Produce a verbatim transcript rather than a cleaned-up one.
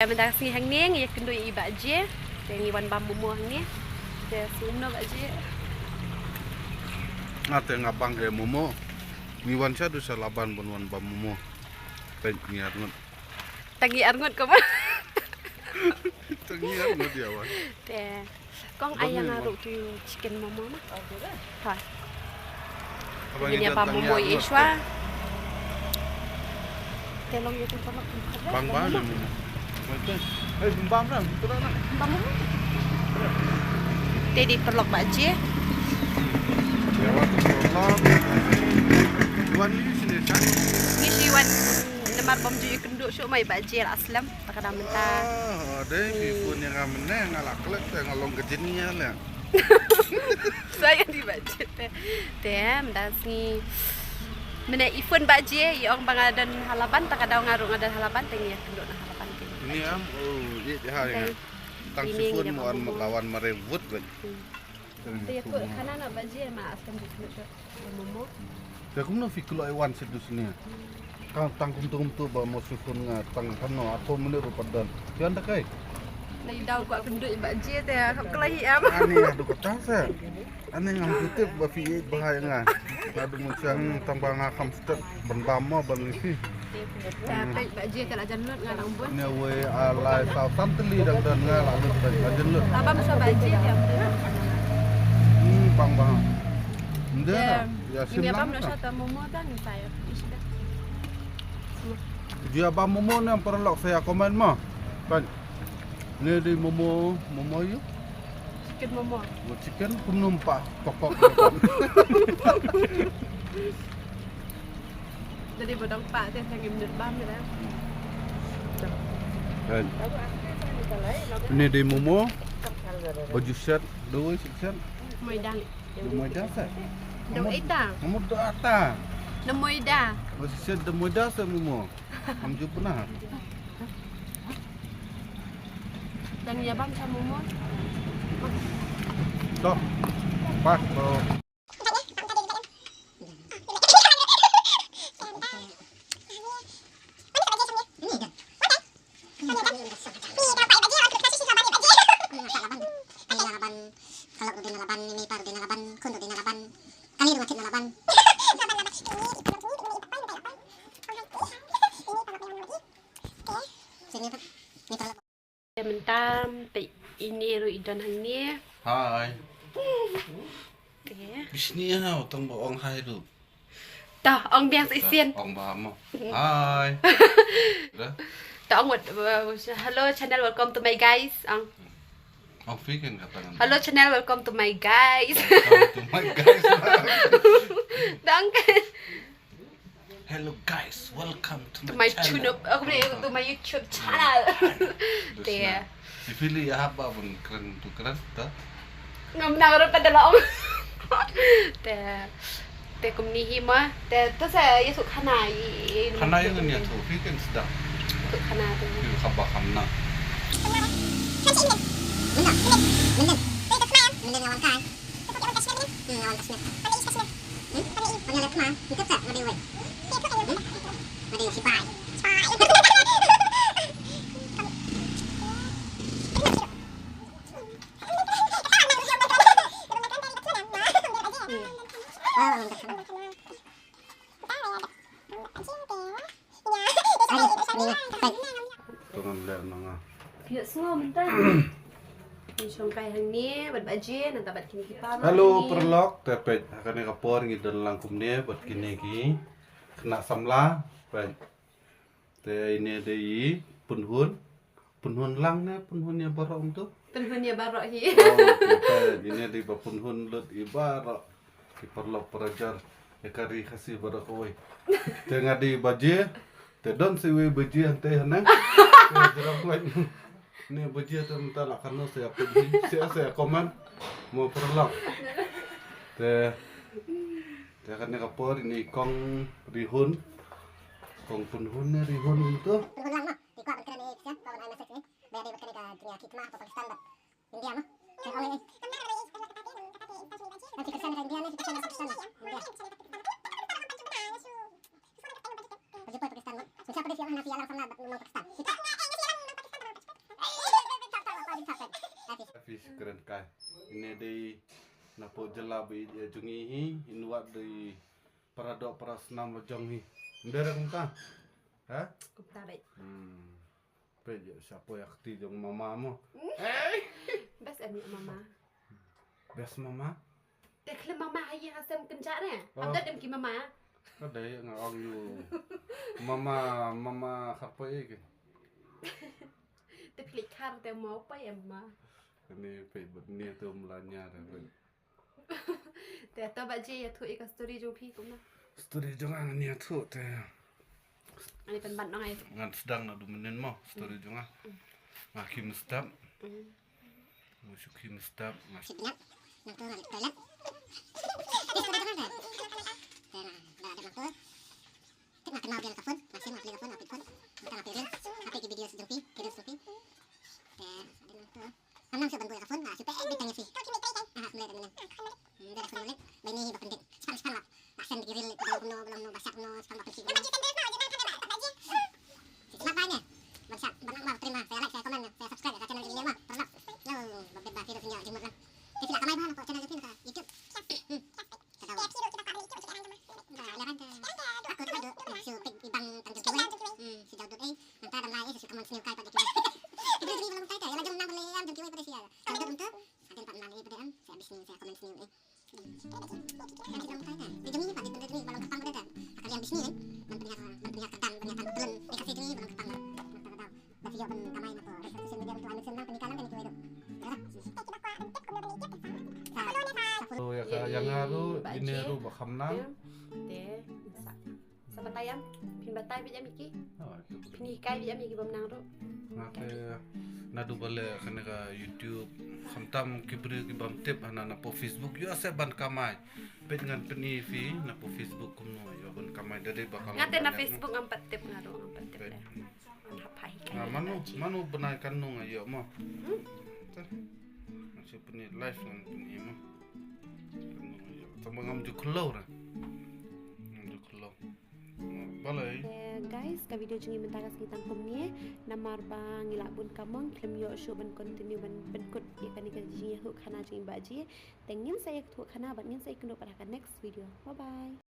Mynta ka sngi hangne ngi ïakynduh ïa i Bah Jie. Te ngi wan bam momo hangne. Te sngewbha Bah Jie. Nga te nga bang he momo. Ngi wan sha du sha Laban ban wan bam momo. Te ngi arngut. Te ngi arngut ko ba. Te ngi arngut ïa wan. Te kong ai ïa nga ruh tu chicken momo ma. Ha. Haba ngi ïa bam momo ïa Ishwa. Te long ïa tu. Bang bang momo. Hei, bam bam, tu dah nak. Bam momo. Te dei paralok Bah Jie. Ïa wan tu paralok. Wan ni sini kan. Ni si wan. Namar bam ju ïakynduh shuh ma i Bah Jie la slem. Te ka dang mynta. Ah, dei phi phone ïa nga mynne nga la klet te nga long ka jin ïa leh. Sa ïa di Bah Jie te. Te mynta sngi. Mynne i phone Bah Jie i ong ba nga don ha Laban te ka daw nga ruh nga don ha Laban te ngi ïakynduh na ha Laban te. Ni am, oh, ye ha ïa nga. Tang si phone mo an mo lawan mare wut ban. Te ïa kut khana na Bah Jie ma askan di kut. Momo. Te kumno phi kloi wan sha dusnia. Ka tang kumtu kumtu ba mo sukun nga tang kano ato minit ruh pat don. Phi wan da kai. Lai daw kwah kynduh i Bah Jie te hap kloi hi em. Ani adu kata sa. Ani ngam kutip ba phi ïeit bha ïa nga. Adu mo chang tang ba nga kham stet ban bam mo ban ngi phi. Te peit Bah Jie te la jan lut nga nang bun. Ne wei a lai saw san tylli dang don nga la lut peit la jan lut. La bam sa Bah Jie te. Hmm, bang bang. Nde. Ya sim lang. Bam no sa ta momo ta ni sa ya. Dia bam momo ne paralok sa ya comment ma. Kan. Ne di momo momo yu. Chicken momo. Mo chicken kumno pa kokok. Jadi bodong pa te sang im nut bam ni dah. Kan. Ini di momo. Baju set, doi set. Moida. Doi moida set. Doi ita. Momo do ata. Doi moida. Baju set doi moida set momo. Am ju pernah. Dan ya bam sa momo. Tok. Pas bro. Mynta te ine ruh i don hangne. Hai. Te. Bisni ha, tang ba ong hai ruh. Ta ong biang sa isien. Ong ba mo. Hai. Dah. Ta ong wat, uh, hello channel, welcome to my guys. Ong. Ong phi kan kata kan. Hello channel, welcome to my guys. Welcome to my guys. Dang. Hello guys, welcome to my channel. To my YouTube channel. Te. Sipili ya haba bun kren tu kren ta. Ngam nang ro pada long. Te. Te kumni hi ma. Te tu sa ya suk khana i. Khana yang ni tu, fi kan sedang. Suk khana tu. Fi khaba khana. Menen, menen. Menen ngawan kai. Hmm, ngawan kasmet. Hello paralok, te peit ha kane ka por ngi don lang kumne bad kine ki khynnah samla, peit. Te ine dei i pynhun, pynhun lang ne pynhun ïa baroh kumto? Pynhun ïa baroh hi. Oh, te ine dei ba pynhun lut i baroh. Ki paralok parajor ïa ka ri Khasi baroh kawei. Te nga dei Bah Jie, te don sa iwei Bah Jie hangtei haneng. Te jrong wei. Ni Bah Jie te mynta la kano sa ïa pynhi, sa ïa, sa ïa comment. Mo paralok. Te, te kane ka por ine i kong Rihun. Kong pynhun ne Rihun kumto. Pynhun lang mo. Te kwah ban kren ïa ka, kwah ban ai message ne. Ba ïadei bad kane ka jingïakhih thma ha Pakistan bad India mo. Te ong ei ei. Phi Khristan ka India ne, phi Khristan ka Pakistan? India. Phi poi Pakistan mo. Phi sa poi Pakistan mo. Phi sa poi Pakistan. Phi sa poi Pakistan. Phi sa poi Pakistan. Happy Shukran kai. Ine dei na pdeng jylla ba ïeit jong ngi hi, in wat dei para doh para snam ba jong ngi. Ym dei re kumta? Ha? Kumta beit. Hmm. Peit ïa shapoh ïa kti jong mama mo. Best em ïa mama. Best mama. Te khlem mama ha ïing ha sem kynjah ne. Oh. Am da dem ki mama. Ka dei nga ong ïa u. Mama, mama kharpoi ei ki. Te phi leit khar te mo pa em ma. Kane peit bad ne te um la nya re peit. Te to ba je ïathuh ïa ka story jong phi kumno? Story jong nga ngan ïathuh te. Ani pynban nong ai. Ngan sdang naduh mynnin mo story jong nga. Nga khie mynstep. Mm. Nga shu khie mynstep nga. Sip nyak. Nang tu ngan toilet. Te story jong nga te. Te nga da da nang tu. Tip nga kynmaw biang ka phone, nga sim nga plie ka phone, nga plie phone. Mynta nga plie reel, nga plie ki video jong phi, ki reels jong phi. Te dei nangta. Ngam nang shu ban buh ïa ka phone, nga shu peit beit tang ïa phi. Aha, mlei da mynnin. Hmm, da phone mlei. Ba ine hi ba pyndep. Spang spang lap. Ba send ki reel, ba long kumno, ba long kumno, ba shot kumno, spang ba pynshit kumno. Smat bai ne. Ban shot, ban akmal, terima, saya like, saya komen, saya subscribe, saya channel jong ngi ma. Pernah. Lo, ba bit ba phi da phi ïa jingmut lang. Te phi la kamai bha na ka channel jong phi na ka YouTube. Hmm. Ka dei. Ka dei, ka dei. Aku tu ka dei. Shu peit i bang tang jong kiwei. Hmm, shu jaw dud ei. Nangta dang lai ei shu common sniew kai pat jong kiwei. Kiwei dri ba long tai te. Ïa la jong nang ban leh ïam jong kiwei pat shu ïa jaw dud kumta. Hadien pat nang leh pat em. Shu bishni, shu common sniew ei. Kan shu long tai te. Te jong ngi pat dei dri ba long kyrpang pat te. Ka liang bishni ei. Ban pynïar, ban pynïar kyrdan, ban pynïar kyrdan. Te ka shu dri ba long kyrpang. Nangta ka dei. Ba phi ïoh ban kamai na ka social media, ban pynlait mynsiem nang pynhikai lang kane kiwei ruh. Ïa ka, ïa nga ruh, ine ruh ba kham nang. Te sa, sa batai ïam, phin batai beit ïam ïa ki. Phin hikai beit ïam ïa ki bym nang ruh. Nga te naduh ba leh kane ka YouTube, khamtam ki briew ki bym tip hana na poh Facebook, ïoh seh ban kamai. Peit ngan pyni phi na poh Facebook kumno ïoh ban kamai da dei ba ka. Nga te na Facebook ngam pat tip nga ruh, ngam pat tip. Peit. Nga mano, mano bnai kan nung ayo mo. Hmm? Te. Nga shu pyni live ngan pyni mo. Kan nung ayo. Tang ba ngam ju khlo ra. Ngam ju khlo. Balei. Eh, guys, ka video jong ngi mynta ka sngi tang kumne. Namar ba ngi lah bun kam mo, khlem ïoh shuh ban continue ban pynkut ïa kane ka jingïathuh khana jong i Bah Ji. Te ngin sa ïathuh khana bad ngin sa ïakynduh pat ha ka next video. Bye bye.